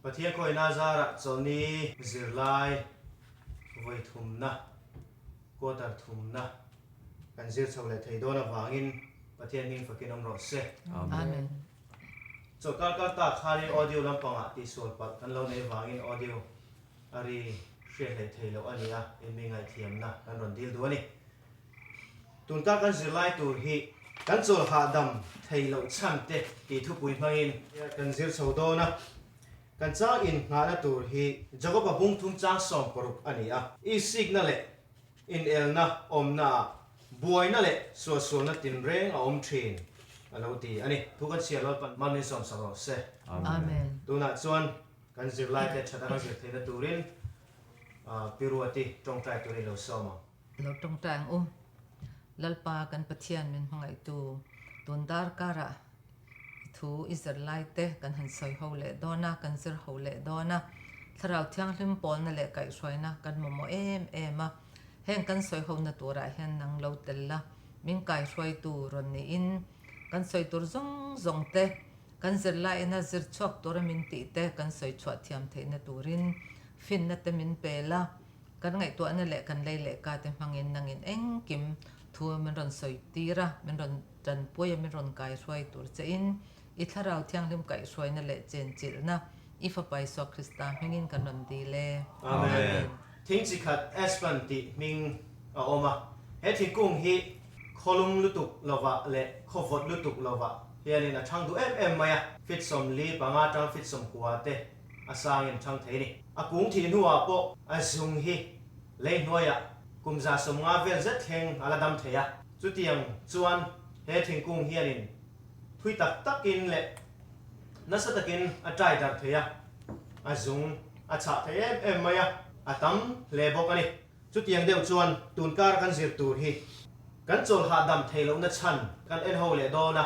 Pathian khawina zarah chawlhni zirlai vawi thumna, quarter thumna kan zir chho leh thei dawn avangin Pathian hming fakin awm rawh se. Amen. Chawlhkar kal tak khanin audio lampangah tihsual palh kan lo nei vangin audio a ri hriat hleih thei loh a ni a, in mi ngaihthiamna kan rawn dil duh a ni. Tunka kan zirlai tur hi kan chawl hahdam thei loh chhan te tih thupui hmangin kan zir chho dawn a, kan chang innghahna tur hi Jakoba bung thum chang 16 a ni a, isikna leh inelna awmnaah buaina leh suahsualna tinreng a awm thin a lo ti a ni. Thu kan chhiar Lalpan mal min sawmsak rawh se. Amen. Tunah chuan kan zirlaite that a kan zir theihna turin Pi Ruati tawngtai turin i lo sawm ang. Lo tawngtai ang u. Lalpa kan Pathian min hmangaihtu tun darkarah i thu i zir lai te kan han sawi ho leh dawn a, kan zir ho leh dawn a. Thlarau Thianghlim pawlna leh kaihhruaina kan mamawh em em a. Heng kan sawi hona turah hian nang lo tel la, min kaihruaitu rawn niin kan sawi tur zawng zawng te, kan zirlaina zir chhuak tura min tih te kan sawi chhuah thiam theihna turin finna te min pe la. Kan ngaihtuahna leh kan lei leh ka te hmangin nangin engkim thu min rawn sawi tir a, min rawn tanpui a, min rawn kaihruai tur chein i Thlarau Thianghlim kaihhruaina leh chenchilhna i Fapa Isua Krista hmingin kan rawn dil e. Amen. Thing chi khat Aspen tih hming a awm a, he thingkung hi khawlum lutuk lovah leh khawvawt lutuk lovah hianin a thang duh em em mai a, feet 45 atang feet 90 te a sangin thang thei a ni. A kung thih hnuah pawh a zung hi lei hnuaiah kum 150 vel zet thleng a la dam thei a. Chutiang chuan he thingkung hianin thui tak takin leh nasa takin a tai darh thei a, a zung a chhah thei em em mai a, a tam hle bawk a ni. Chutiang deuh chuan tunkar kan zir tur hi kan chawl hahdam theih lohna chhan kan en ho leh dawn a.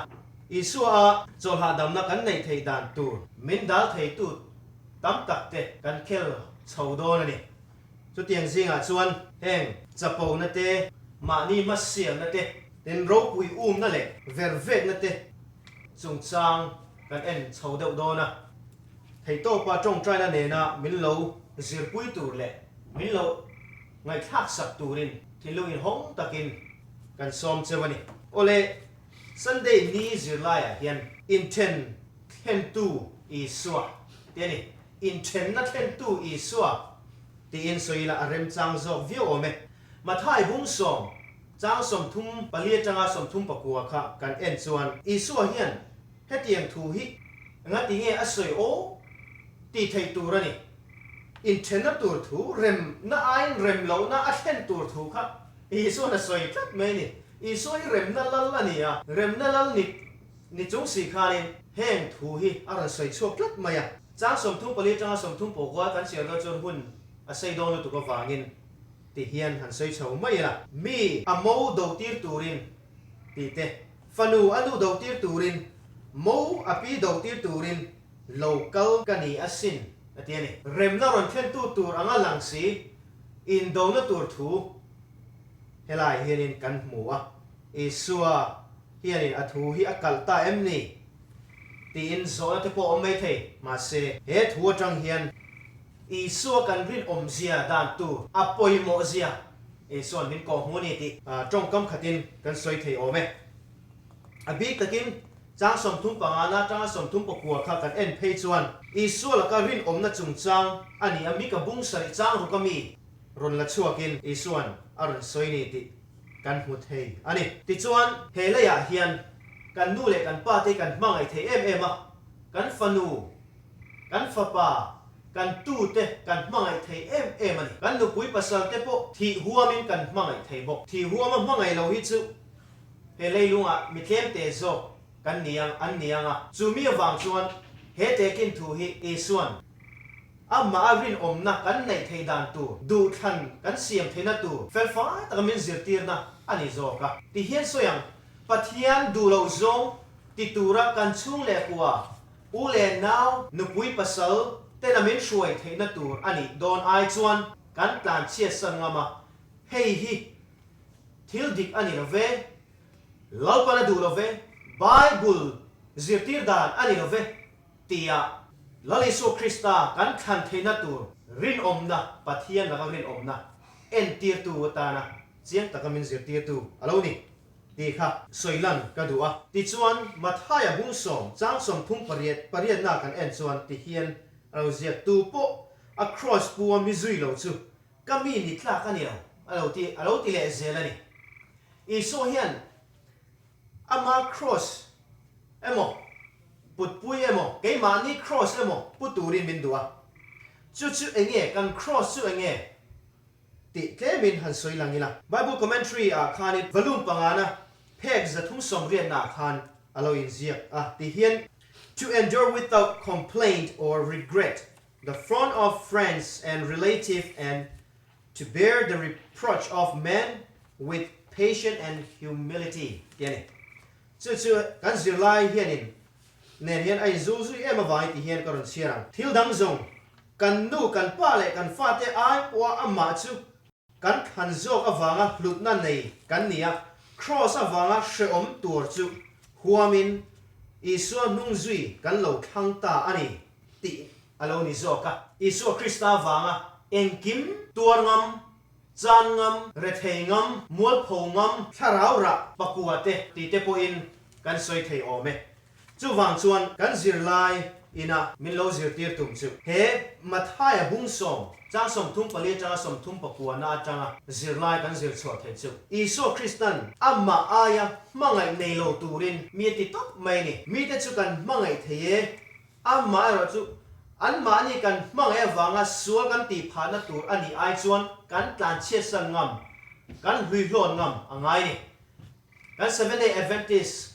Isua a chawl hahdamna kan neih theih dan tur min dal theitu tam tak te kan khel chho dawn a ni. Chutiang zingah chuan heng chapona te, mahni hmasialna te, tin ropui umna leh vervekna te chungchang kan en chho deuh dawn a. Theihtawpa tawngtaina nena min lo zirpui tur leh min lo ngaihthlak sak turin thinlung inhawng takin kan sawm cheu a ni. Awle, Sunday ni zirlaiah hian inthen thlentu Isua tih a ni. Inthenna thlentu Isua tiin sawi ila a remchang zawk viau awm e. Mathai bung sawm chang 34 atanga 39 kha kan en chuan Isua hian Hetiang thu hi engati nge a sawi aw tih theih tur a ni. Inthenna tur thu, remna aiin rem lohna a thlen tur thu kha Isua'n a sawi tlat mai a ni. Isua hi remna lal a ni a, remna lal ni ni chung si khanin heng thu hi a rawn sawi chhuak tlat mai a. Chang 34 atanga 39 kan chhiar dawn chuan hun a sei dawn lutuk avangin ti hian han sawi chho mai ila. Mi a mo do tir turin tih te, Fanu a nu do tir turin, mo a pi do tir turin lo kal ka ni asin, a ti a ni. Remna rawn thlentu tur anga lang si, indona tur thu helai hianin kan hmu a, Isua hianin a thu hi a kalh ta em ni? tiin zawhna te pawh a awm maithei. Mahse, he thu atang hian Isua kan rinawmzia dan tur a pawimawhzia Isua'n min kawhhmu a ni tih tawngkam khatin kan sawi thei awm e. A bik takin chang 35 na atanga 39 kha kan en phei chuan Isua laka rinawmna chungchang a ni a, Mika bung sarih chang ruk ami rawn la chhuakin Isua'n a rawn sawi ni tih kan hmu thei a ni. Tichuan, he leiah hian kan nu leh kan pa te kan hmangaih thei em em a, kan fanu, Kan fapa, kan tute kan hmangaih thei em em a ni. Kan nupui pasal te pawh thih huamin kan hmangaih thei bawk. Thih huama hmangaih lo hi chu he leilungah mi tlemte zawk kan ni ang, an ni ang a. Chu mi avang chuan he tekin thu hi Isua'n amah a rinawmna kan neih theih dan tur, duhthlan kan siam theihna tur felfai taka min zirtirna a ni zawk a. Ti hian sawi ang, Pathian duh loh zawng ti tura kan chhung leh kua U leh nau, nupui pasal tena min hruai theihna tur a nih dawn ai chuan kan tlan chhiatsan ngam a, hei hi thil dik a ni lo ve, Lalpan a duh lo ve, Bible zirtir dan a ni lo ve tia Lal Isua Krista kan thlan theihna tur rinawmna, Pathian laka rinawmna entirtu atana chiang taka min zirtirtu a lo ni tih kha sawi lan ka duh a. Tichuan, Mathaia bung sawm chang 38 pariatna kan en chuan tihian a lo ziak, Tu pawh a kraws pu a mi zui lo chu ka mi ni tlak a ni lo, a lo ti, a lo ti leh zel a ni. Isua hian ama kraws emaw, putpui emaw, keimahni kraws emaw pu turin min duh a. Chu chu enge, kan kraws chu enge tih tlemin han sawi lang ila. Bible Commentary ah khanin volume pangana phek 380 ah khan a lo inziak a, ti hian, To endure without complaint or regret the front of friends and relative and to bear the reproach of men with patience and humility tih a ni. Chu chu kan zirlai hianin nen hian a inzul zui em avangin ti hian ka rawn chhiar ang. Thil dang zawng, kan nu, kan pa leh kan fate ai pawha amah chu kan thlan zawk avanga hlutna nei kan ni a, Kraws avanga hrehawm tur chu huamin Isua hnung zui kan lo thlang ta a ni tih a lo ni zawk a. Isua Krista avanga engkim tuar ngam, chan ngam, rethei ngam, mualpho ngam, thlarau rah pakua te tih te pawhin kan sawi thei awm e. Chuvang chuan kan zirlai ina min lo zirtir tum chu he Mathaia bung sawm chang 34 atanga 39 na atanga zirlai kan zir chhuah theih chu Isua Kristan amah aia hmangaih nei lo turin mi a ti tawp mai a ni. Mite chu kan hmangaih thei e, amah erawh chu anmahni kan hmangaih avanga sual kan tih phahna tur a nih ai chuan kan tlanchhiatsan ngam, kan hluihlawn ngam a ngai a ni. Kan Seventh-day Adventist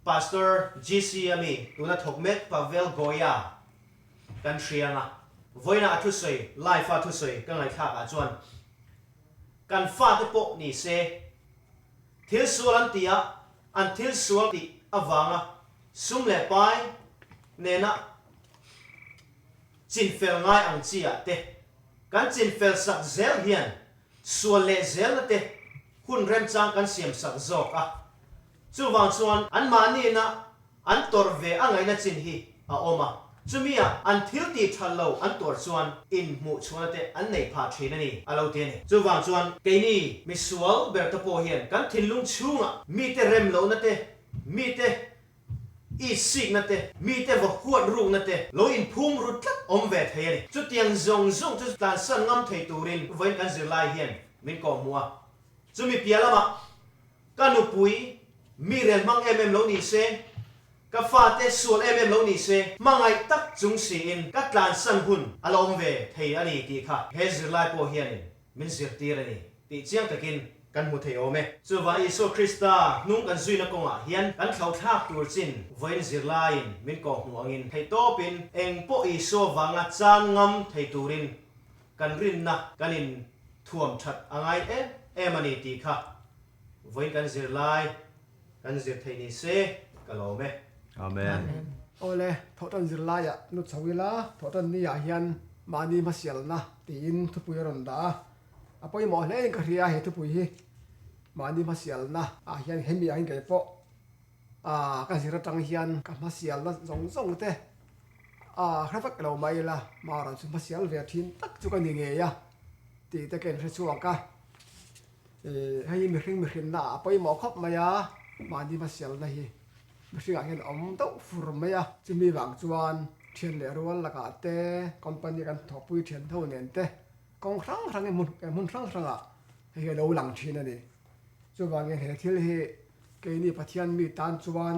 Pastor GC a mi tuna thawk mek Pavel Goya kan hriang a, vawiinah a thusawi, live a thusawi ka ngaihthlak ah chuan kan fate pawh ni se thil sual an tih a, an thil sual tih avanga sum leh pai nena chinfel ngai ang chi ah te kan chinfel sak zel hian sual leh zelna te hun remchang kan siam sak zawk a. Chuvang chuan anmahniina an tawrh ve a ngaihna chin hi a awm a, chumia an thil tih that lo an tuar chuan inhmuh chhuahna te an nei phah thin a ni, a lo ti a ni. Chuvang chuan keini misual ber te pawh hian kan thinlung chhungah mite rem lohna te, mite itsikna te, mite va huat rukna te lo inphum ru tlat awm ve thei a ni. Chutiang zawng zawng chu tlansan ngam thei turin vawiin kan zirlai hian min kawhhmuh a, chumi piah lamah Ka nupui, mi rel hmang em em lo ni se, ka fate sual em em lo ni se, hmangaih tak chung siin ka tlansan hun a la awm ve thei a ni tih kha he zirlai pawh hianin min zirtir a ni tih chiang takin kan hmu thei awm e. Chuvang Isua Krista hnung kan zuina kawngah hian kan thlauhthlak tur chin vawiin zirlaiin min kawhhmuh angin theihtawpin eng pawh Isua vanga chan ngam thei turin kan rinna kan in thuam that a ngai em em a ni tih kha Vawiin kan zir lai kan zir thei ni se ka lawm e. Amen. Awle, thawhtan zir laiah nu chho ila, thawhtan ni ah hian mahni hmasialna tiin thupui a rawn dah a, a pawimawh hle in ka hria he thupui hi mahni hmasialna ah hian hemi ah hian kei pawh ah ka zir atang hian ka hmasialna zawng zawng te ah hre vek lo mai ila marawh chu hmasial ve thin tak chu ka ni ngei a tih te ka inhre chhuak a. Hei hi mihring mihrinna ah a pawimawh khawp mai a, mahni hmasialna hi mihringah hian a awm deuh fur mai a. Chumi vang chuan thian leh rual lakah te, company kan thawhpui thian ho nen te kawng hrang hrangin hmun hmun hrang hrangah hei hi a lo lang thin a ni. Chuvangin he thil hi keini Pathian mi tan chuan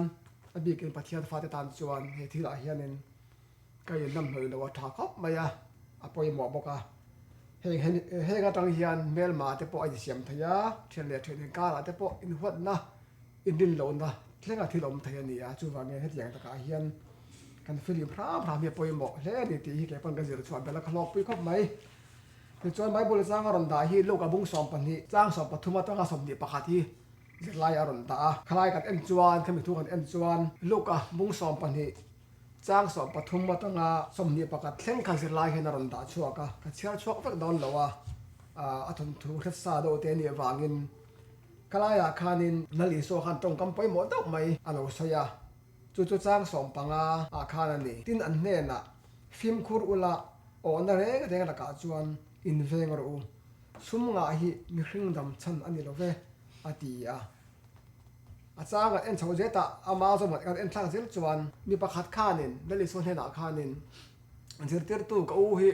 a bikin Pathian fate tan chuan he thilah hianin Ka innamhnawih loh a tha khawp mai a, a pawimawh bawk a. Heng heng atang hian hmelma te pawh a insiam thei a, thian leh thian inkarah te pawh inhuatna, inrinlohna thleng a thil awm thei a ni a. Chuvangin hetiang takah hian kan filim hram hram hi a pawimawh hle a ni tih hi kei pawn ka zir chhuah belh a, ka hlawkpui khawp mai. Tichuan Bible chang a rawn dah hi Luka bung 12 chang 13 atanga 21 hi zirlai a rawn dah a. Khalai kan en chuan, khami thu kan en chuan Luka bung 12 Chang 13 atanga 21 thleng kha zirlai hian a rawn dah chhuak a, ka chhiar chhuak vek dawn lo a, a thawnthu hret sa deuh te anih avangin ka laiah khanin Lal Isua khan tawngkam pawimawh deuh mai a lo sawi a, chu chu chang 15 ah khan a ni. Tin an hnenah. Fimkhur ula awhna reng reng lakah chuan inveng rawh u. Sum ngah hi mihring dam chhan a ni lo ve, a ti a. A chang an en chho zet a, ama zawm kan en thlak zel chuan mi pakhat khanin Lal Isua hnenah khanin zirtirtu ka u hi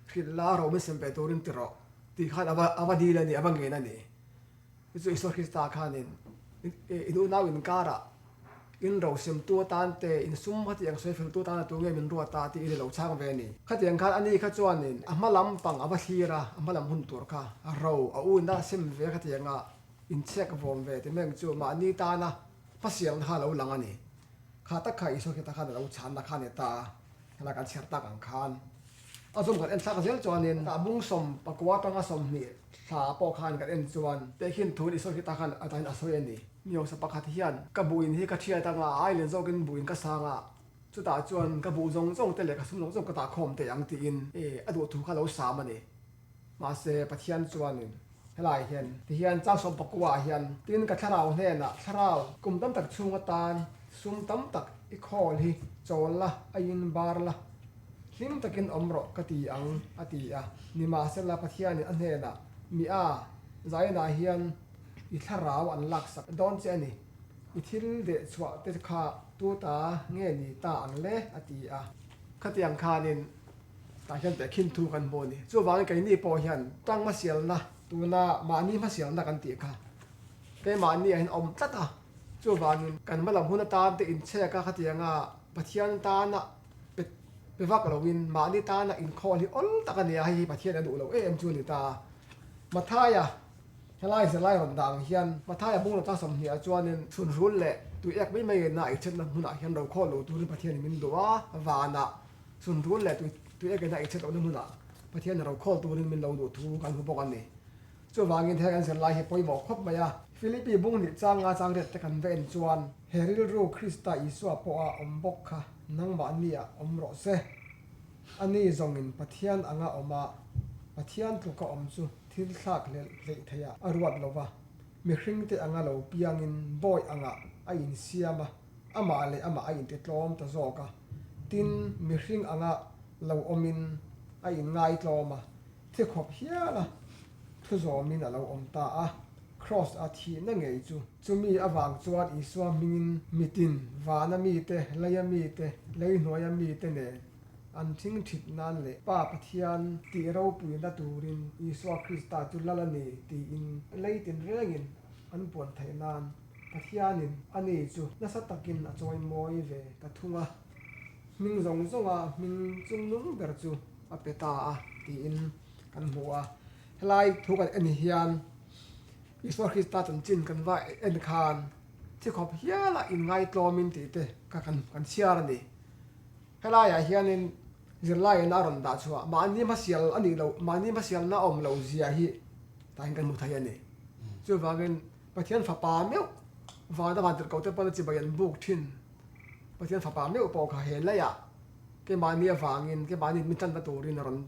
hrilh la ro min sem ve turin ti rawh tih khan a va dil a ni, a va ngen a ni. Chu chu Isua Krista khanin in unau inkarah in ro semtu atan te, in sum khatiang sawi feltu atana tu nge min ruat a tiin i lo chhang ve a ni. Khatiang khan ani kha chuanin a hma lam pang a va thlir a, a hma lam hun tur kha ro a una sem ve khatianga inchhek vawm ve ti meng chu mahni tana hmasialna kha a lo lang a ni. Kha tak kha Isua Krista khan a lo chhanna kha a ni ta a, helai kan chhiar tak ang khan a zawm kan en thlak zel chuanin a bung 19 atanga 20 thla pawh khan kan en chuan tehkhin thun Isua Krista khan a dahin a sawi a ni. Mi hausa pakhat hian ka buhin hi ka thiat anga a ailen zawkin buhin ka sang a, chutah chuan ka buh zawng zawng te leh ka sum zawng zawng ka dah khawm teh ang tiin a duh thu kha a lo sam a ni. Mahse Pathian chuanin helai hian tihian chang 19 ah hian tin ka thlarau hnenah thlarau kum tam tak chhung atan sum tam tak i khawl hi chawl la a in bar la hlim takin awm rawh ka ti ang a ti a. Nimahsela Pathianin a hnenah mi a zainah hian i thlarau an laksak dawn che a ni. I thil deh chhuah te kha tu ta nge ni ta ang le a ti a. Khatiang khanin Tah hian tehkhin thu kan hmu a ni. Chuvangin keini pawh hian tang hmasialna, tuna mahni hmasialna kan tih kha keimahni ah hian a awm tlat a. Chuvangin kan hma lam hun atan te inchhek a khatianga Pathian tana pe pe vak loin mahni tana inkhawl hi awl tak a ni a, hei hi Pathian a duh lo em chu a ni ta. Mathaia Helai zirlai rawn dah ang hian Mathaia bung lata 20 ah chuanin chhunhrul leh tui ek mai mai ina eichhetna hmunah hian rokhawl lo turin Pathianin min duh a, vanah Chhunrul leh tui ekin a eichhet lohna hmunah Pathian rokhawl turin min lo duh thu kan hmu bawk a ni. Chuvangin he kan zirlai hi pawimawh khawp mai a. Philippi bung nih changa chang riat te kan va en chuan he rilru Krista Isua pawha awm bawk kha nangmahniah awm rawh se. Ani zawngin Pathian anga awm a, Pathian tluka awm chu thil thlak hlelh hleih theihah a ruat lo va, mihringte anga lo piangin bawi angah a insiam a, amah leh amah a intitlawm ta zawk a. Tin, mihring anga lo awmin a inngaitlawm a, thi khawp hial a thu zawmin a lo awm ta a, Kraws a thihna ngei chu. Chumi avang chuan Isua hmingin mitin, vana mite, leia mite, lei hnuaia mite nen an thing thit nan leh Pa Pathian tih ropuina turin Isua Krista chu lal a ni tiin lei tinrengin an puan theih nan Pathianin a ni chu nasa takin a chawi mawi ve ta thung a, hming zawng zawnga hming chungnung ber chu a pe ta a tiin kan hmu a. Helai thu kan en hian Isua Krista chanchin kan va en khan thi khawp hiala inngaitlawmin tih te kha kan chhiar a ni. Helaiah hianin zirlaiin a rawn dah chhuah mahni hmasial a nih loh, mahni hmasialna a awm loh zia hi tah hian kan hmu thei a ni. Chuvangin Pathian fapa meuh vana van tirhkoh te pawn a chibai an buk thin. Pathian fapa meuh pawh kha he leiah keimahni avangin keimahni min tlanna turin a rawn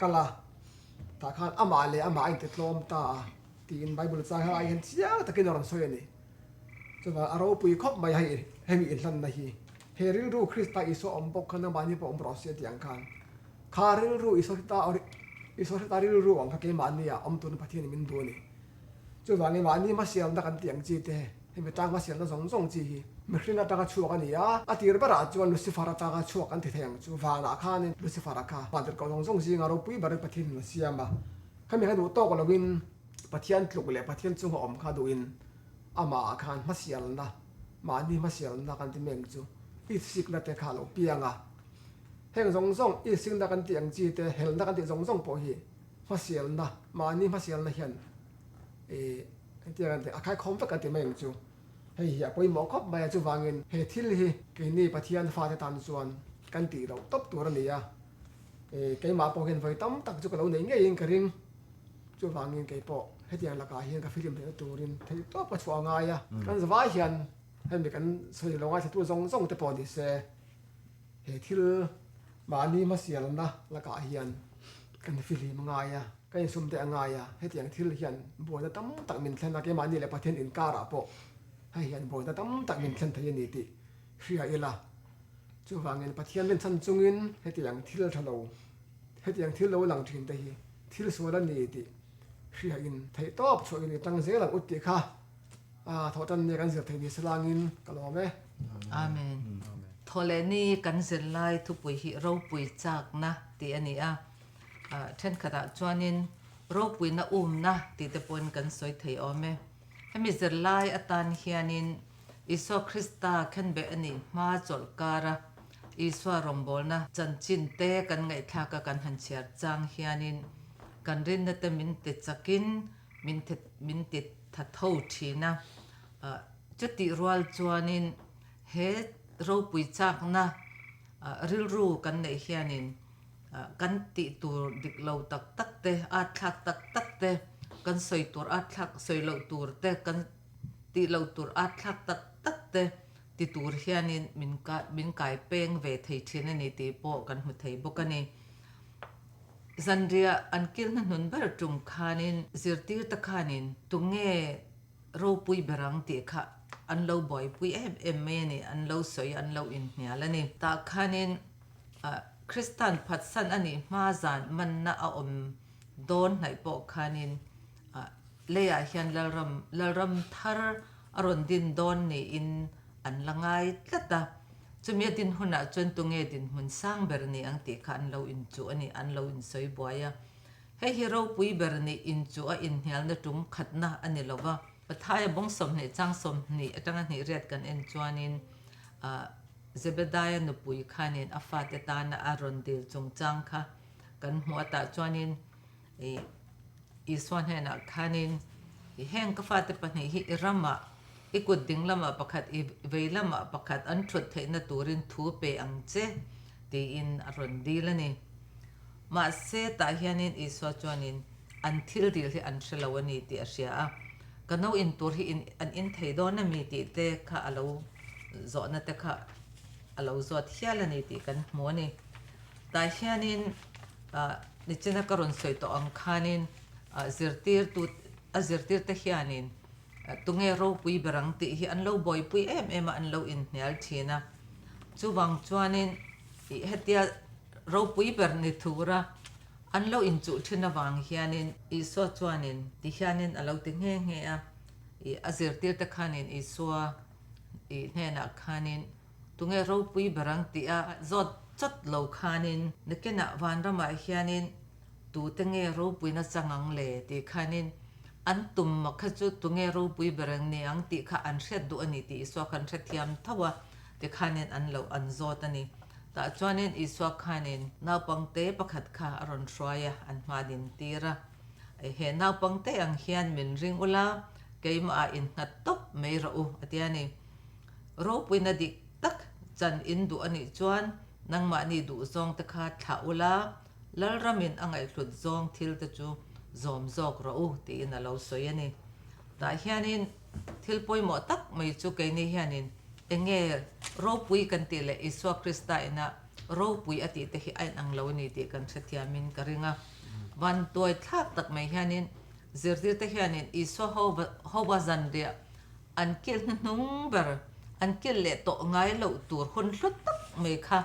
kal a, tah khan amah leh amah a intitlawm ta a tiin Bible chang helai hian chiang takin a rawn sawi a ni. Chuvang a ropui khawp mai hei hemi inhlanna hi. He rilru Krista Isua awm bawk khan amahni pawh awm rawh se tih ang khan kha rilru Isua Krista Isua Krista rilru ang kha keimahnia awm turin Pathianin min duh a ni. Chuvangin mahni hmasialna kan tih ang chi te, hemi tang hmasialna zawng zawng chi hi mihring atanga chhuak a ni a, a tir berah chuan Lucifer atanga chhuak kan ti thei ang chu. Vanah khanin Lucifer-a kha vantirhkoh zawng zawng zinga ropui berin Pathianin a siam a, khami kha duh tawk loin Pathian tluk leh Pathian chunga awm kha duhin amahah khan hmasialna, mahni hmasialna kan ti meng chu itsikna te kha a lo piang a. Heng zawng zawng itsikna kan tih ang chi te, helna kan tih zawng zawng pawh hi Hmasialna, mahni hmasialna hian ih engtiang an tih a khaikhawm vek an ti mai ang chu. Hei hi a pawimawh khawp mai a, chuvangin he thil hi keini Pathian fate tan chuan kan tih loh tawp tur a ni a. Ih keimah pawh hian vawi tam tak chu ka lo nei ngeiin ka ring. Chuvangin kei pawh hetiang lakah hian ka film theihna turin theih tawp ka chhuah a ngai a. Kan zavai hian hemi kan sawi lo ngaithla tu zawng zawng te pawh ni se he thil mahni hmasialna lakah hian kan fihlim a ngai a, ka insum te a ngai a, hetiang thil hian buaina tam tak min thlen a, keimahni leh Pathian inkarah pawh hei hian buaina tam tak min thlen thei a ni tih hria ila. Chuvangin Pathian rinchhan chungin hetiang thil tha lo, hetiang thil lo lang thin te hi thil sual a ni tih hriain theihtawp chhuahin i tang zel ang u tih kha thawhtan nia kan zir thei ni salangin ka lawm e. Amen. Thawhleh ni kan zir lai thupui hi ropui chakna tih a ni a. Thenkhatah chuanin ropuina umna tih te pawhin kan sawi thei awm e. Hemi zirlai atan hianin Isua Krista khenbeh a nih hma chawlh kara Isua rawngbawlna chanchin te kan ngaihthlak a kan han chhiar chang hianin kan rinna te min ti chakin min min ti tha tho thin a. Chutih rual chuanin he ropui chakna rilru kan neih hianin Kan tih tur dik lo tak tak te, at thlak tak tak te, kan sawi tur at thlak sawi loh tur te, kan tih loh tur at thlak tak tak te ti tur hianin min min kai peng ve thei thin a ni tih pawh kan hmu thei bawk a ni. Zanriah an kilhna hnun ber tum khanin zirtir te khanin tunge ropui ber ang tih kha an lo buaipui em em mai a ni, an lo sawi an lo inhnial a ni. Tah khanin Kristan phatsan a nih hma zan manna a awm dawn hnaih pawh khanin leiah hian Lalram Lalram thar a rawn din dawn niin an la ngai tlat a. Chumi a din hunah chuan tunge dinhmun sang ber ni ang tih kha an lo inchuh a ni, an lo insawi buai a. Hei hi ropui ber nih inchuh a inhnialna tum khatna a ni lo va. Pathaia bawng 20 chang 20 atanga hnih riat kan en chuanin Zebedaia nupui khanin a fate tana a rawn dil chungchang kha kan hmu a tah chuanin Isua hnenah khanin heng ka fate pahnih hi i ramah i kut ding lamah pakhat i vei lamah pakhat an thut theihna turin thu pe ang che tiin a rawn dil a ni. Mahse, tah hianin Isua chuanin an thil dil hi an hre lo a ni tih a hria a, Ka no in tur hi in an in thei dawn a mi tih te kha a lo zawhna te kha a lo zawt hial a ni tih kan hmu a ni. Tah hianin nichina ka rawn sawi tawh ang khanin zirtirtu a zirtirte hianin tunge ropui ber ang tih hi an lo buaipui em em a, an lo inhnial thin a. Chuvang chuanin hetia Ropui ber ni thura an lo inchuh thin avang hianin Isua chuanin ti hianin a lo ti nghe nghe a, ih a zirtirte khanin Isua ih hnenah khanin tunge ropui ber ang tih a zawt chawt lo khanin nakinah vanramah hianin tute nge ropuina chang ang le tih khanin an tum mak kha chu tunge ropui ber ang ni ang tih kha an hriat duh a ni tih Isua khan hrethiam tho a tikhanin an lo an zawt a ni. Tah chuanin Isua khanin naupangte pakhat kha a rawn hruai a, an hma din tir a. He naupangte ang hian min ring ula, keimahah innghat tawp mai rawh u, a ti a ni. Ropuina dik tak chan in duh a nih chuan nangmahni duh zawngte kha thlah ula, Lalramin a ngaihhlut zawng thilte chu zawm zawk rawh u, tiin a lo sawi a ni. Tah hianin thil pawimawh tak mai chu keini hianin eng nge ropui kan tih leh Isua Krista ina ropui a tih te hi a inang lo a ni tih kan hrethiamin ka ring a. Van tuai thlak tak mai hianin zirtirte hianin Isua hova zanriah an kil hnuhnung ber, an kil leh tawh ngai loh tur hun hlu tak mai kha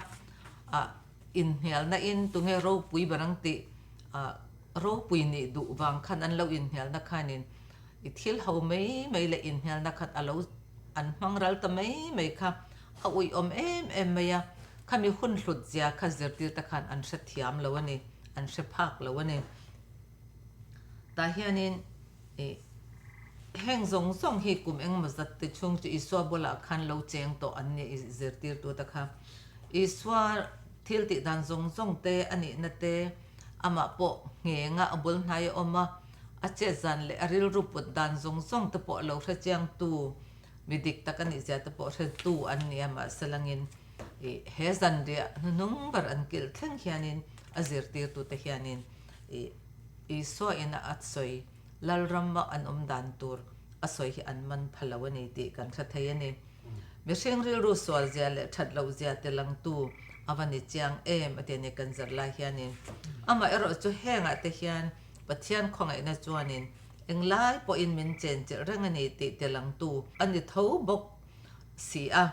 inhnialna in tunge ropui ber ang tih ropui nih duh vang khan an lo inhnialna khanin i thil ho mai mai leh inhnialna khan a lo an hmang ral ta mai mai kha a uiawm em em mai a, khami hun hlut zia kha zirtir te khan an hre thiam lo a ni, an hre phak lo a ni. Tah hianin i heng zawng zawng hi kum engemaw zat te chhung chu Isua bulah khan lo cheng tawh an ni i zirtirtute kha. Isua thil tih dan zawng zawng te a nihna te amah pawh nghenga a bul hnai a awm a, a chet zan leh a rilru put dan zawng zawng te pawh lo hre chiangtu mi dik tak a nih zia te pawh hretu an ni a, mahse langin ih he zanriah hnuhnung ber an kilh thleng hianin a zirtirtute hianin ih Isua ina a sawi Lalrama an awm dan tur a sawi hi an man pha lo a ni tih kan hre thei a ni. Mihring rilru sual zia leh that loh zia te langtu a va ni chiang em a ti a ni kan zir lai hianin. Amaherawh chu hengah te hian Pathian khawngaihna chuanin englai pawhin min chenchilh reng a ni tih te langtu a ni tho bawk si a.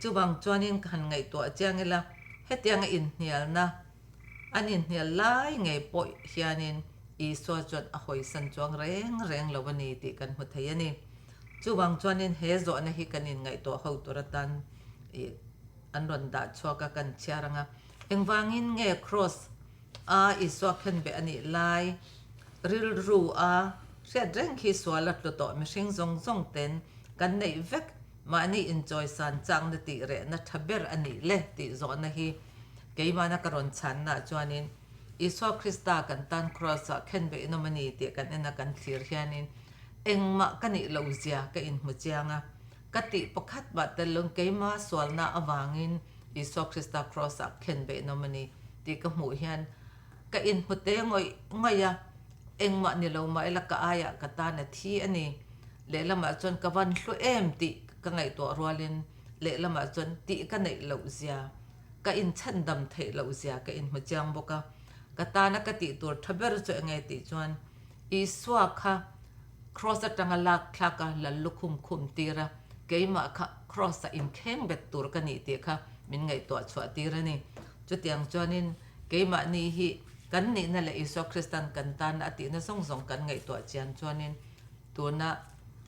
Chuvang chuanin ka han ngaihtuah chiang ila, hetianga inhnialna an inhnial lai ngei pawh hianin Isua chuan a hawisan chuang reng reng lo a ni tih kan hmu thei a ni. Chuvang chuanin he zawhna hi kan inngaihtuah ho tur atan ih an rawn dah chhuak a, kan chhiar ang a. Engvangin nge Kraws a Isua khenbeh a nih lai rilru a hriat reng khi sual a tlu tawh mihring zawng zawng ten kan neih vek mahni inchawisan chakna tih rehna tha ber a nih le tih zawhna hi keimahna ka rawn chhanna ah chuanin Isua Krista kan tan Kraws ah khenbeh inawm a ni tih kan en a kan thlir hianin engmah ka nih loh zia ka inhmu chiang a, ka tih pakhat mah tel lawng keima sualna avangin Isua Krista Kraws ah khenbeh inawm a ni tih ka hmuh hian ka inhmu te ngawih ngawih a, engmah ni lo mah ila ka aiah ka tan a thi a ni. Lehlamah chuan ka van hlu em tih ka ngaihtuah rualin lehlamah chuan tih ka neih loh zia, ka inchhandam theih loh zia ka inhmu chiang bawk a. Ka tana ka tih tur tha ber chu enge tih chuan Isua kha Kraws atanga lak thlak a lal lukhum khum tir a, keimah kha Kraws-a inkheng bet tur ka nih tih kha min ngaihtuah chhuah tir a ni. Chutiang chuanin keimahni hi kan nihna leh Isua Kristan kan tana a tihna zawng zawng kan ngaihtuah chian chuanin tuna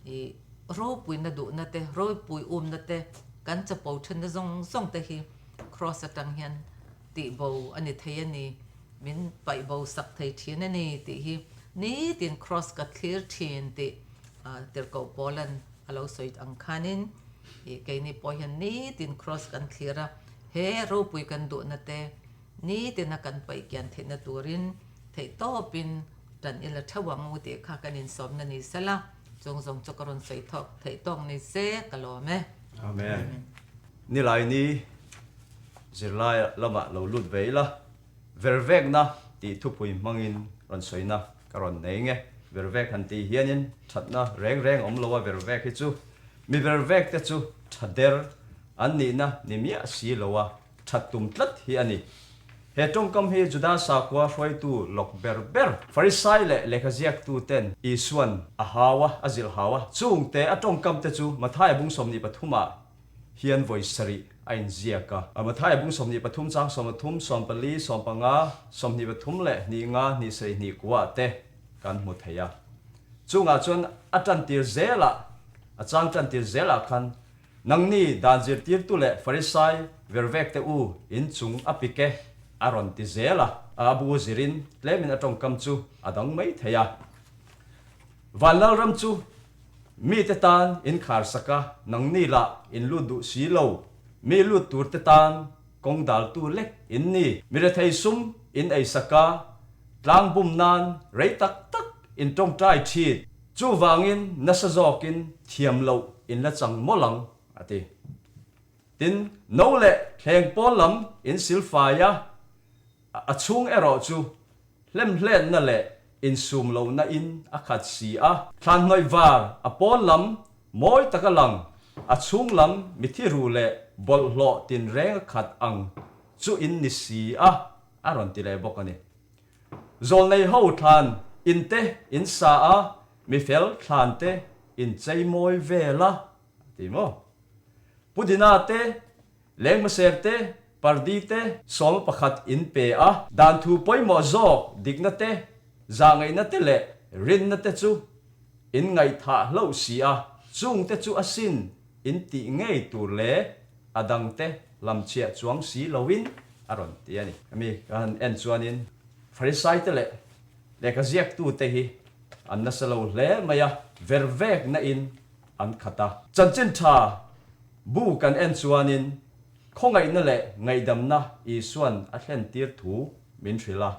i ropuina duhna te, ropui umna te, kan chapo thenna zawng zawng te hi Kraws atang hian tih bo a ni thei a ni, min paih bo sak thei thin a ni tih hi nitin Kraws ka thlir thin tih Tirhkoh Paulan a lo sawi ang khanin i keini pawh hian nitin Kraws kan thlir a, he ropui kan duhna te nitina kan paih kian theihna turin theihtawpin tan ila theuh ang u tih kha kan insawmna ni sela, chung zawng chu ka rawn sawi thawk theih tawk ni se ka lawm e. Amen. Nilaini zirlai lamah lo lut ve ila, vervekna tih thupui hmangin rawn sawina ka rawn nei nge. Vervek han tih hianin thatna reng reng awm lo a vervek hi chu mi vervek te chu tha der an nihna ni miah si lo a that tum tlat hi a ni. He tawngkam hi Juda sakhua hruaitu lawk ber ber, Farisai leh lehkhaziaktu ten Isuan a hau a, a zilh hau a. Chungte a tawngkam te chu Mathaia bung 23 ah hian vawi sarih a inziak a. Mathaia bung 23 chang 13, 14, 15, 23 leh hnih nga, hnih sarih hnih kua ah te kan hmu thei a. Chungah chuan a tantir zelah, a chang tantir zelah khan Nangni dan zirtirtu leh Farisai vervekte u in chung a pik e, a rawn ti zel a. A bu zirin tlemin a tawngkam chu a dang mai thei a. Van Lalram chu mite tan in khar sak a, nangni lah in lut duh si lo. Mi lut turte tan kawng daltu lek in ni. Mi rethei sum in ei sak a, tlang bum nan rei tak tak in tawngtai thin. Chuvangin nasa zawkin thiam loh in la chang mawlh ang, a ti. Tin, no leh thleng pawl lam in silfai a, a chhung erawh chu hlemhletna leh insum lohna in a khat si a. Thlan hnawih var a pawn lam mawi taka lang, a chhung lam mithi ruh leh bawlhhlawh tinreng a khat ang chu in ni si a, a rawn ti leh bawk a ni. Zawlnei ho thlan in te in sa a, mi fel thlan te in chei mawi vel a, a ti maw? Pu Dina te, Lengmaser te, Pardi te sawma pakhat in pe a, dan thu pawimawh zawk dikna te, zahngaihna te leh rinna te chu in ngaihthah hlauh si a, chung te chu asin in tih ngei tur leh a dang te hlamchhiah chuang si loin a rawn ti a ni. Hemi ka han en chuanin Farisai te leh lehkha ziaktute hi an nasa lo hle mai a, vervekna in an khat a. Chanchin tha bu kan en chuanin khawngaihna leh ngaihdamna Isuan a thlentir thu min hrilh a.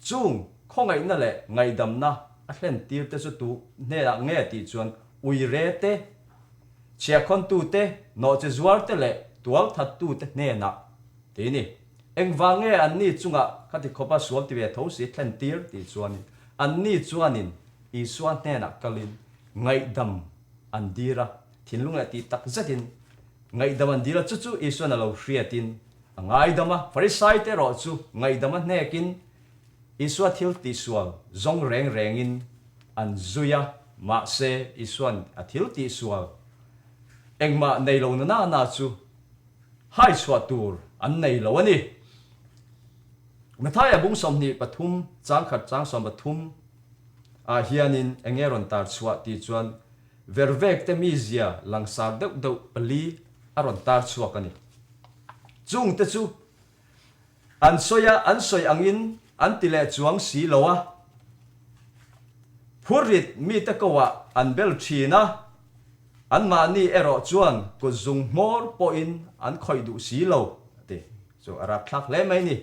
Chung khawngaihna leh ngaihdamna a thlentir te chu tu hnenah nge tih chuan uire te, Chhiahkhawntute, nawhchizuarte leh tualthattute hnenah ti ni. Engvang nge anni chungah khati khawpa sual ti ve tho si thlen tir tih chuanin anni chuanin Isua hnenah kalin ngaihdam an dir a, thinlung leh tih tak zetin ngaihdam an dir a, chu chu Isuan a lo hriatin a ngaidam a, Farisaite erawh chu ngaihdam a hnekin Isua thil tihsual zawng reng rengin an zui a, mahse Isua'n a thil tihsual engmah nei lo na na na chu Hai chhuah tur an nei lo a ni. Mathaia bung 23 chang khat chang 13 ah hianin eng nge rawn tar chhuah tih chuan vervek te mizia langsar deuh deuh pali a rawn tar chhuak a ni. Chung te chu an sawi a, an sawi angin an ti leh chuang si lo a, phurrit mite ko ah an bel thin a, Anmahni erawh chuan kut zung hmawr pawhin an khawih duh si lo, a ti. Chu a rapthlak hle mai ni.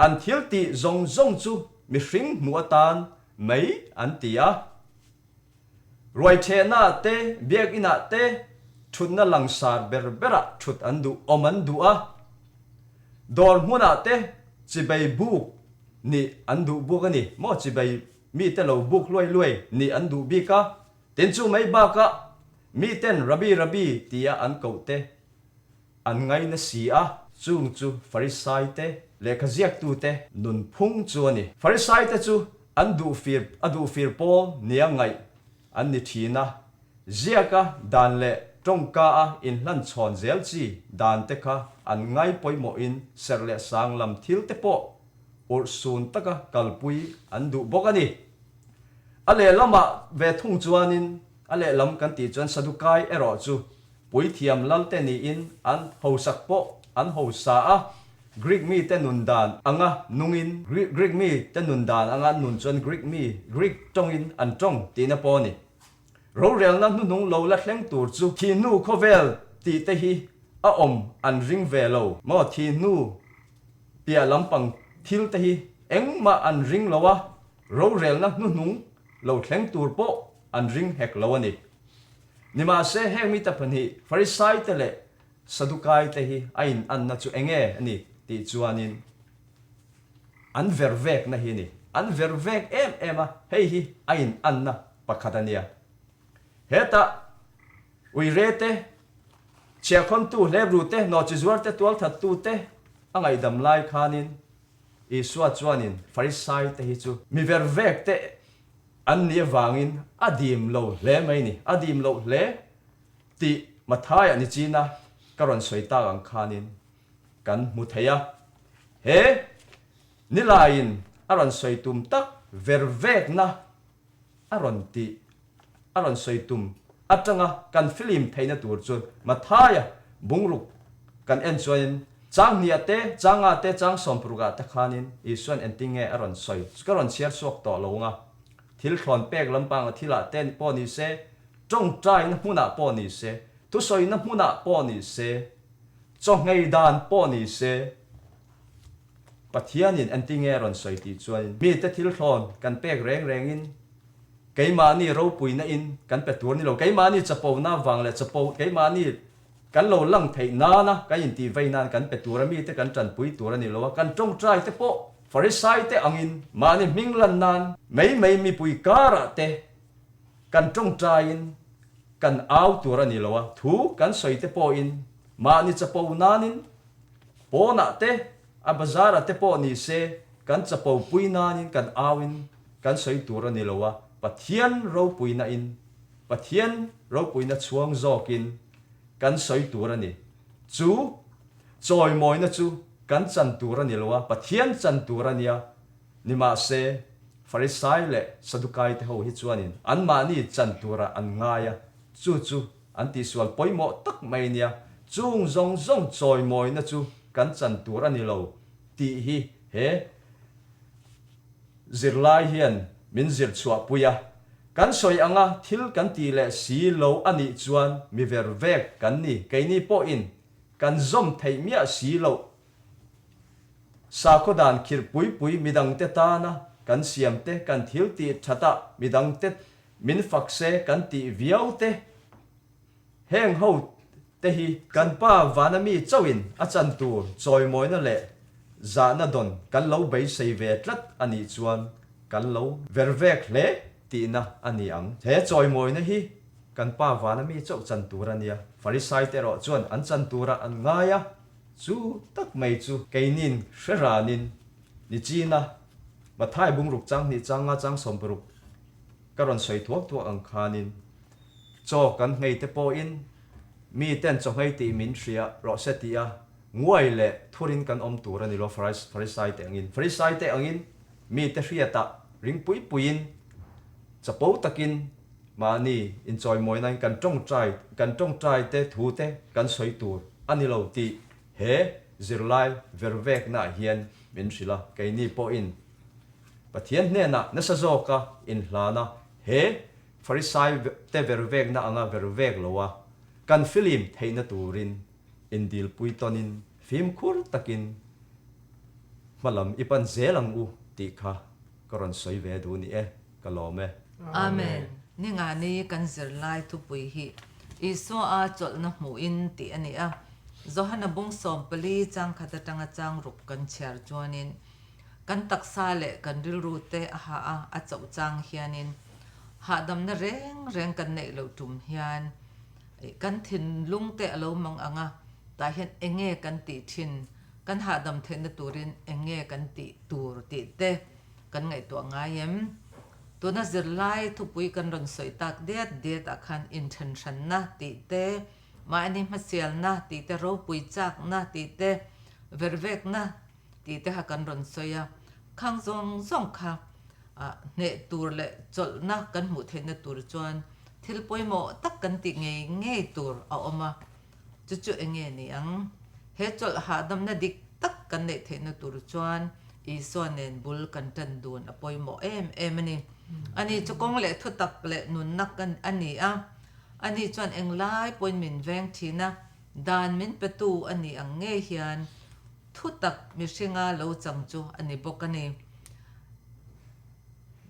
An thil tih zawng zawng chu mihring hmuh atan mai an ti a. Ruaichehnaah te, biakinah te thutna langsar ber berah thut an duh awm an duh a. Dawr hmunah te chibei buk nih an duh buk a ni maw? Chibei mite lo buk hluai hluai nih an duh bik a. Tin chu mai bakah miten Rabbi Rabbi tia an koh te an ngaina si a, chung chu Farisai te lehkha ziaktute nunphung chu a ni. Farisai te chu an duh fir a duh fir pawl nia ngaih an ni thin a, ziaka dan leh tawngka a inhlan chhawn zel chi dan te kha an ngai pawimawhin serh leh sang lam thil te pawh urhsun taka kalpui an duh bawk a ni. A lehlamah ve thung chuanin, a lehlam kan tih chuan Sadukai erawh chu puithiam lalte niin an hosak pawh an hosa a, Greek mite nun dan anga nungin, Greek mite nun dan anga an nun chuan Greek mi, Greek tawngin an tawng tihna pawh a ni. Rorelna hnuhnung lo la thleng tur chu thihnu khawvel tih te hi a awm an ring ve lo maw? Thihnu piah lampang thil te hi engmah an ring lo a, Rorelna hnuhnung lo thleng tur pawh an ring hek lo a ni. Nimahse, heng mite pahnih, Farisaite leh Sadukaite hi a inanna chu eng nge a ni tih chuanin an vervekna hi a ni. An vervek em em a, hei hi a inanna pakhat a nia. Hetah uirete, chhiahkhawntu, hleprute, nawhchizuarte, tualthattute a ngaihdam lai khanin Isua chuanin Farisai te hi chu mi vervek te an nih avangin a dim lo hle mai ni, a dim loh hle tih Mathaia ni china ka rawn sawi tak ang khanin kan hmu thei a. He nilaiin a rawn sawi tum tak vervekna a rawn tih a rawn sawi tum atanga kan film theihna tur chu Mathaia bungruk kan en chuanin chang hniah te, changa te, chang sawmparukah te khanin Isuan engtin nge a rawn sawi chu ka rawn chhiar chhuak tawh lo anga, thil thlawn pek lampanga thilah te pawh ni se, tawngtaina hmunah pawh ni se, thusawina hmunah pawh ni se, chawhngei dan pawh ni se, Pathianin engtin nge a rawn sawi tih chuan mite thil thlawn kan pek reng rengin keimahni ropuina in kan pe tur ni lo, keimahni chapona vang leh chapo keimahni kan lo lang theih nana kan intih vei nan kan pe tur a, mite kan tanpui tur a ni lo a, kan tawngtai te pawh Farisai te angin mahni hming lan nan mai mai mipui karah te kan tawngtaiin kan au tur a ni lo a, thu kan sawi te pawhin mahni chapo nanin Pawnah te, a bazarah te pawh ni se, kan chapo pui nanin kan auin kan sawi tur a ni lo a, Pathian ropuina in, Pathian ropuina chhuang zawkin kan sawi tur a ni. Chu chawimawina chu kan chan tur a ni lo a, Pathian chan tur a nia. Nimahse, Farisai leh Sadukai te ho hi chuanin anmahni chan turah an ngai a, chu chu An tihsual pawimawh tak mai nia, chung zawng zawng chawimawina chu kan chan tur a ni lo tih hi he zirlai hian min zir chhuahpui a. Kan sawi anga thil kan tih leh si lo a nih chuan mi ver vek kan ni, keini pawhin kan zawm theih miah si loh. Sakhaw dan khirh pui pui midangte tana kan siam te, kan thil tih thatah midangte Min fak se kan tih viau te. Heng ho te hi kan pa vana mi chauhin a chan tur chawimawina leh zahna dawn kan lo beisei ve tlat a nih chuan kan lo ver vek hle tihna a ni ang. He chawimawina hi kan pa vana mi chauh chan tur a nia. Farisai te erawh chuan an chan turah an ngai a, chu tak mai chu keinin hre ranin Nichina Mathai bungruk changhnih changa chang 60 Ka rawn sawi thuak thuak ang khanin chaw kan nghei te pawhin mi ten chaw nghei tih min hria rawh se ti a. Nguai leh thurin kan awm tur a ni lo Farisai te angin. Farisai te angin mite hriatah ring pui puiin chapo takin mahni inchawimawinain kan tawngtai kan tawngtai te thu te kan sawi tur a ni lo tih he zirlai verveknaah hian min hrilh a. Keini pawhin Pathian hnenah nasa zawka inhlana he Farisai te vervekna anga vervek loa kan filim theihna turin Indilpui tawnin fimkhur takin hmalam i pan zel ang u tih kha ka rawn sawi ve duh ni e, ka lawm e. Amen. Ningani kan zirlai thupui hi Isua a chawlhna hmuhin tih a ni a. Johana bung 14 chang khat atanga chang ruk kan chhiar chuanin kan taksa leh kan rilru te a hah a, a chauh chang hianin hahdamna reng reng kan neih loh tum hian Kan thinlung te a lo mang ang a, tah hian eng nge kan tih thin, kan hahdam theihna turin eng nge kan tih tur tih te kan ngaihtuah ngai em? Tuna zirlai thupui kan rawn sawi tak diat diat ah khan inthenhranna tih te, mahni hmasialna tih te, ropui chakna tih te, vervekna tih te kha kan rawn sawi a, khang zawng zawng kha hneh tur leh chawlhna kan hmuh theihna tur chuan thil pawimawh tak kan tih ngei ngei tur a awm a, chu chu eng nge ni ang? He chawlh hahdamna dik tak kan neih theihna tur chuan Isua nen bul kan tan dun a pawimawh em em a ni. Ani chu kawng leh thutak leh nunna a ni a, ani chuan englai pawhin min veng thin a, dan min petu a nih ang ngei hian Thutak mihringa lo chang chu a ni bawk a ni.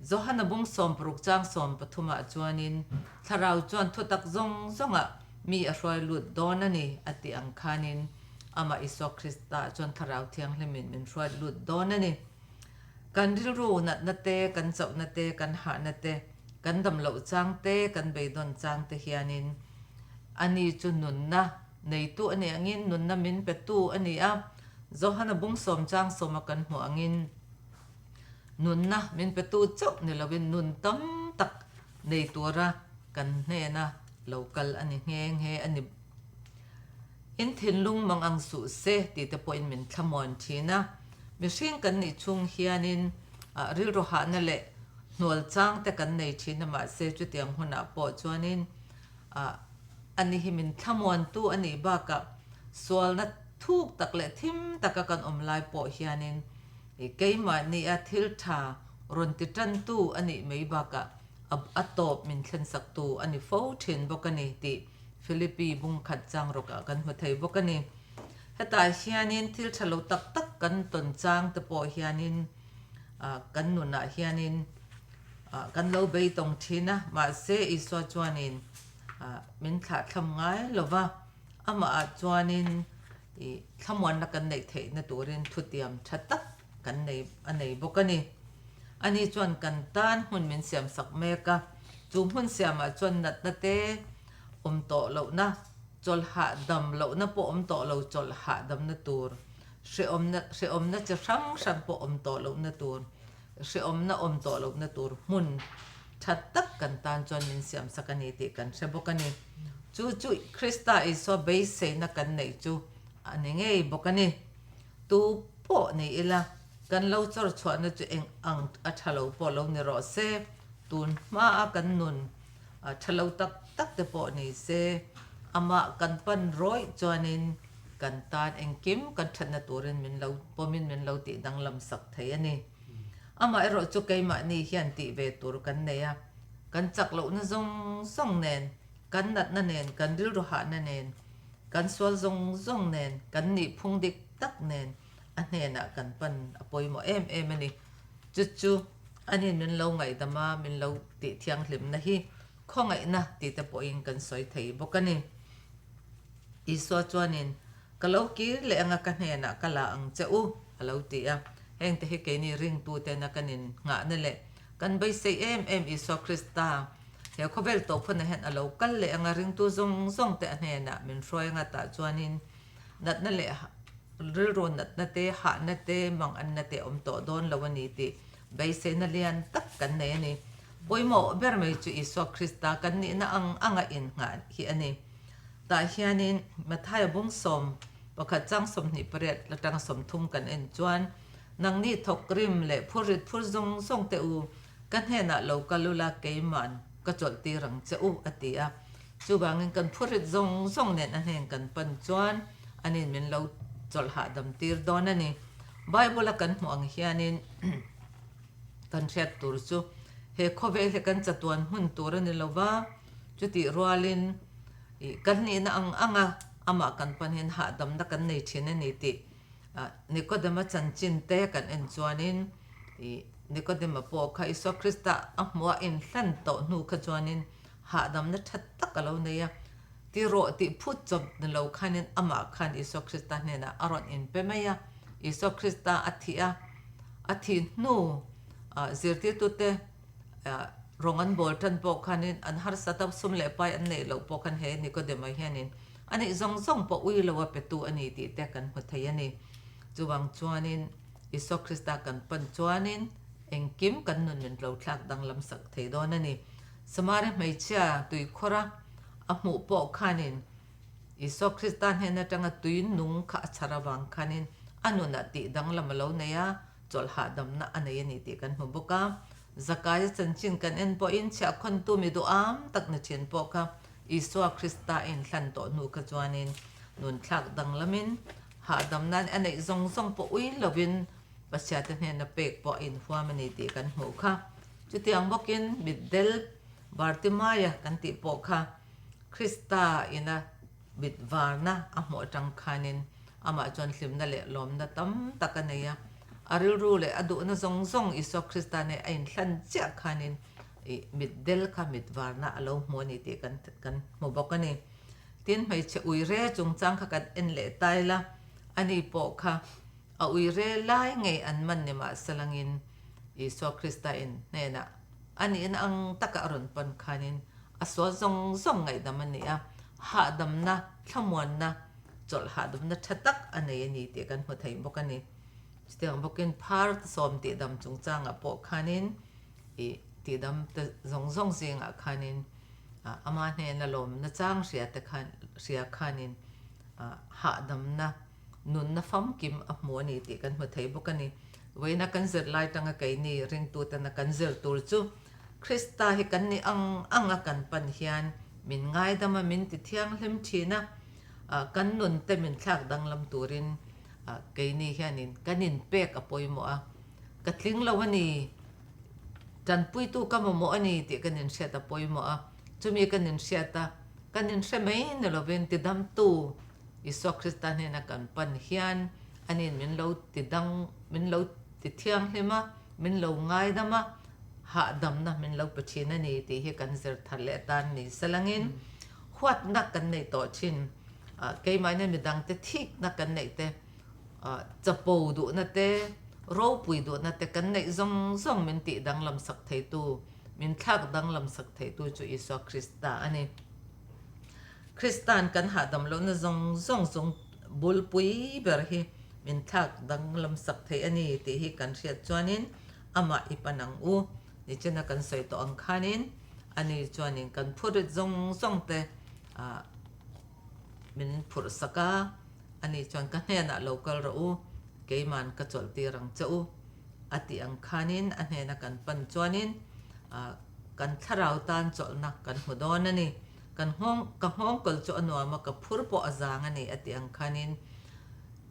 Johana bung 60 chang 13 ah chuanin, Thlarau chuan thutak zawng zawngah mi a hruai lut dawn a ni a tih ang khanin amah Isua Krista chuan Thlarau Thianghlimin min hruai lut dawn a ni. Kan rilru natna te, kan chauhna te, kan hahna te, kan damloh chang te, kan beidawn chang te hianin ani chu nunna Neitu a nih angin nunna min petu a ni a, Johana bung sawm chang sawma kan hmuh angin nunna min petu chauh ni loin nun tam tak nei tura kan hnena lo kal a ni nghe nghe a ni. In thinlung mang ang suh se tih te pawhin min thlamuan thin a, mihring kan nih chhung hianin rilru hahna leh hnual chang te kan nei thin a mahse chutiang hunah pawh chuanin Ani hi min thlamuantu a nih bakah sualna thuk tak leh thim taka kan awm lai pawh hianin keimahnia thil tha rawn ti tantu a nih mai bakah a tawp min thlensaktu a ni fo thin bawk a ni tih Philippi bung khat chang rawkah kan hmu thei bawk a ni. Hetah hianin thil tha lo tak tak kan tawn chang te pawh hianin kan nunah hianin Kan lo beitawng thin a, mahse Isua chuanin min thlahthlam ngai lo va, amahah chuanin thlamuanna kan neih theihna turin thutiam tha tak kan nei a nei bawk a ni. Ani chuan kan tan hmun min siamsak mek a, chu hmun siamah chuan natna te awm tawh lohna, chawlh hahdam lohna pawh awm tawh lo, chawlh hahdamna tur, hrehawmna hrehawmna chi hrang hrang pawh awm tawh lohna tur, Hrehawmna awm tawh lohna tur hmun tha tak kan tan chuan min siamsak a ni tih kan hre bawk a ni. Chu chu Krista Isua beiseina kan neih chu a ni ngei bawk a ni. Tu pawh ni ila, kan lo chawr chhuahna chu eng ang a tha lo pawh lo ni rawh se, tun hmaa kan nun tha lo tak tak te pawh ni se, amah kan pan rawih chuanin kan tan engkim kan thatna turin min lo pawmin min lo tih danglam sak thei a ni. Amaherawh chu keimahni hian tih ve tur kan nei a, kan chak lohna zawng zawng nen, kan natna nen, kan rilru hahna nen, kan sual zawng zawng nen, kan nihphung dik tak nen a hnenah kan pan a pawimawh em em a ni. Chu chu anin min lo ngaihdam a, min lo tih thianghlimna hi khawngaihna tih te pawhin kan sawi thei bawk a ni. Isua chuanin Ka lo kir leh anga ka hnenah ka la ang che u, a lo ti a. Hengte hi keini ringtutena kan innghahna leh kan beisei em em Isua Krista he khawvel tawp hunah hian a lo kal leh anga ringtu zawng zawngte a hnenah min hruai anga tah chuanin natna leh rilru natna te, hahna te, manganna te a awm tawh dawn lo a ni tih beiseina lian tak kan nei a ni. Pawimawh ber mai chu Isua Krista kan nihna ang anga innghah hi a ni. Tah hianin Mathaia bung sawm Pakhat chang 28 atanga 30 kan en chuan, Nangni thawk rim leh phur rit phur zawng zawng teh u, ka hnenah lo kal ula keima'n ka chawlh tir ang che u, a ti a. Chuvangin kan phur rit zawng zawng nen a hnen kan pan chuan anin min lo chawlh hahdam tir dawn a ni. Bible-a kan hmuh ang hianin kan hriat tur chu he khawvel hi kan chatuan hmun tur a ni lo va, chutih rualin ih kan nihna ang anga amah kan pan hian hahdamna kan nei thin a ni tih Nikodema chanchin te kan en chuanin ih Nikodema pawh kha Isua Krista a hmuh a inhlan tawh hnu kha chuanin hahdamna tha tak a lo nei a, ti rawh tih phut chawp ni lo khanin amah khan Isua Krista hnenah a rawn inpe mai a. Isua Krista a thih a, a thih hnu zirtirtute rawng an bawl tan pawh khanin an harsat a, sum leh pai an neih loh pawh khan he Nikodema hianin a neih zawng zawng pawh ui lo a petu a ni tih te kan hmu thei a ni. Chuvang chuanin Isua Krista kan pan chuanin engkim kan nun min lo thlak danglam sak thei dawn a ni. Samaria hmeichhia tuikhawra a hmuh pawh khanin Isua Krista hnen atanga tui nung kha a chhar avang khanin a nunah tih danglam a lo nei a, chawlh hahdamna a nei a ni tih kan hmu bawk a. Zakaia chanchin kan en pawhin chhiahkhawntu mi duham tak ni thin pawh kha Isua Krista a inhlan tawh hnu kha chuanin nunthlak danglamin hahdamnain a neih zawng zawng pawh ui lovin Pathiate hnena pek pawh a inhuam a ni tih kan hmuh kha. Chutiang bawkin mitdel Bartimaia kan tih pawh kha Krista ina mit varna a hmuh atang khanin amah chuan hlimna leh lawmna tam tak a nei a. A rilru leh a duhna zawng zawng Isua Krista nen a inhlan chiah khanin ih mitdel kha mit varna a lo hmu a ni tih kan kan hmu bawk a ni. Tin, hmeichhe uire chungchang kha kan en leh tai la, ani pawh kha a uire lai ngei an man ni mahselangin Isua Krista in hnenah a nihna ang taka a rawn pan khanin a sual zawng zawng ngaihdam a ni a, hahdamna, thlamuanna, chawlh hahdamna tha tak a nei a ni tih kan hmu thei bawk a ni. Chutiang bawkin phar sawm tihdam chungchangah pawh khanin ih tihdam te zawng zawng zingah khanin ama hnena lawmna chang hria te khan hria khanin hahdamna Nunna famkim a hmu a ni tih kan hmu thei bawk a ni. Vawiina kan zir lai tanga keini ringtutena kan zir tur chu Krista hi kan nih ang anga kan pan hian min ngaidam a, min ti thianghlim thin a, kan nun te min thlak danglam turin keini hianin kan inpek a pawimawh a, ka tling lo a ni, tanpuitu ka mamawh a ni tih kan inhriat a pawimawh a, chumi kan inhriat a, kan inhre mai ni lovin tidamtu Isua Krista hnena kan pan hian aniin min lo ti dang, min lo ti thianghlim a, min lo ngaidam a, hahdamna min lo pe thin a ni tih hi kan zir thar leh atan ni salangin huatna kan neih tawh thin. Keimahni midangte thikna kan neih te, chapo duhna te, ropui duhna te kan neih zawng zawng min tih danglam sak theitu, min thlak danglam sak theitu chu Isua Krista a ni. Krista'n kan hahdam lohna zawng zawng chung bulpui ber hi min thlak danglam sak thei a ni tih hi kan hriat chuanin amah i pan ang u. Nichina kan sawi tawh ang khanin ani chuanin kan phurrit zawng zawng te min phurh sak a, ani chuan ka hnenah lo kal rawh u, keima'n ka chawlh tir ang che u a tih ang khanin a hnena kan pan chuanin kan thlarau tan chawlhna kan hmu dawn a ni. Kan nghawng, ka nghawngkawl chu a nuam a, ka phur pawh a zang a ni a tih ang khanin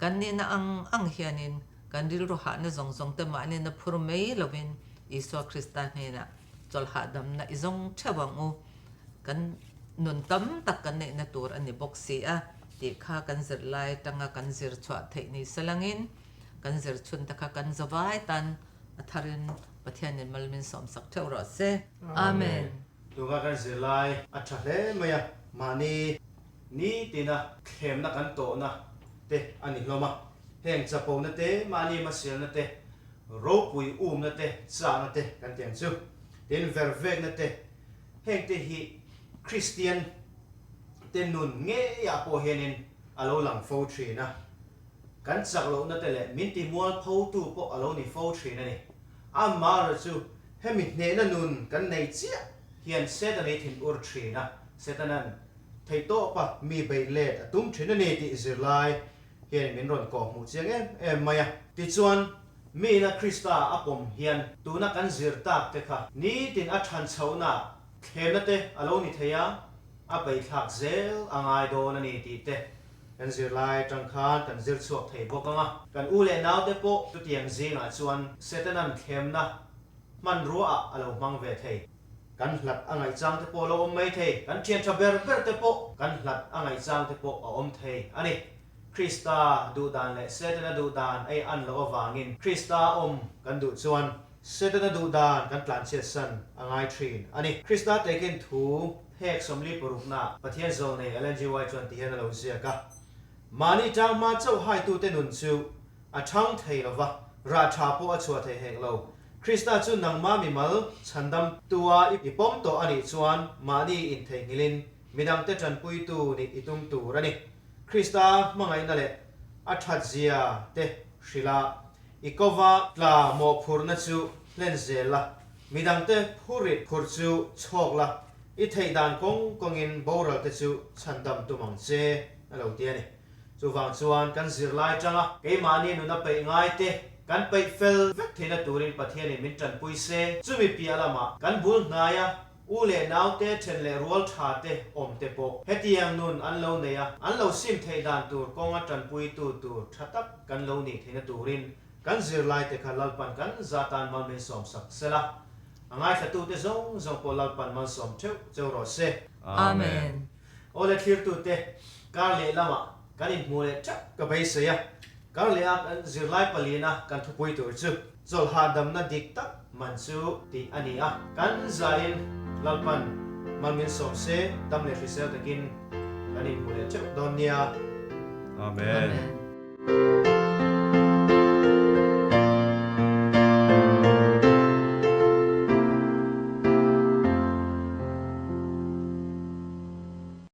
kan nihna ang ang hianin kan rilru hahna zawng zawng te mahni na phur mai lovin Isua Krista hnenah chawlh hahdamna i zawng theuh ang u, kan nun tam tak kan neihna tur a ni bawk si a tih kha kan zirlai atanga kan zir chhuah theih ni salangin kan zir chhun te kha kan zavai tan a tharin Pathianin mal min sawmsak theuh rawh se. Amen. Tunga kan zirlai a tha hle mai a, mahni nitina thlemna kan tawhna te a ni hlawm a. Heng chapona te, mahni hmasialna te, ropui umna te, chahna te kan ti ang chu. Tin, vervekna te, heng te hi Kristian te nun ngeiah pawh hianin a lo lang fo thin a. Kan chak lohna te leh min ti mualphotu pawh a lo ni fo thin a ni. Amaherawhchu chu hemi hnehna nun kan nei chiah hian Setana hi thin ur thin a, Setana'n theihtawpa mi beih let a tum thin a ni tih zirlai hianin min rawn kawh hmuh chiang em em mai a. Tichuan, miin a Krista a pawm hian tuna kan zir tak te kha nitin a than chhohnaah thlemna te a lo ni thei a, a peithlak zel a ngai dawn a ni tih te kan zirlai atang khan kan zir chhuak thei bawk ang a. Kan u leh naute pawh chutiang zingah chuan Setanan thlemna hmanrua ah a lo hmang ve thei. Kan hlat a ngaihchang te pawh a lo awm mai thei. Kan thian tha ber ber te pawh kan hlat a ngaihchang te pawh a awm thei a ni. Krista duhdan leh Setana duhdan ei an loh avangin Krista awm kan duh chuan Setana duhdan kan tlanchhiatsan a ngai thin a ni. Krista takin thu phek 40 parukna Pathian zawlnei Ellen G. White chuan ti hian a lo ziak a, Mahni tanghma chauh haitute nun chu a thang thei lova, rah tha pawh a chhuah thei hek lo. Krista chu nangma mimal chhandam tua i pawm tawh a nih chuan mahni intheihnghilhin midangte tanpuitu nih i tum tur a ni. Krista hmangaihna leh a thatzia te hrilh a, i kova tla mawhphurhna chu hlen zel la, midangte phurit phurh chu chhawk la, i theih dan kawng kawngin boral te chu chhandam tum ang che, a lo ti a ni. Chuvang chuan kan zirlai tanga keimahni nuna peih ngai te kan peih fel vek theihna turin Pathianin min tanpui se, chumi piah lamah kan bul hnaia u leh naute then leh rual tha te awm te pawh hetiang nun an lo nei a, an lo sim theih dan tur kawnga tanpuitu tur tha tak kan lo nih theihna turin kan zirlai te kha Lalpan kan za tan mal min sawmsak sela, a ngaithlatute zawng zawng pawh Lalpan malsawm theuh cheu rawh se. Amen. Awle thlirtute, kar leh lamah kan inhmuh leh teuh ka beisei a, kar leh a kan zirlai palina kan thupui tur chu chawlh hahdamna dik tak man chu tih a ni a, kan zain Lalpan mal min sawm se dam leh hrisel takin kan inhmuh leh teuh dawn nia. Amen. Amen.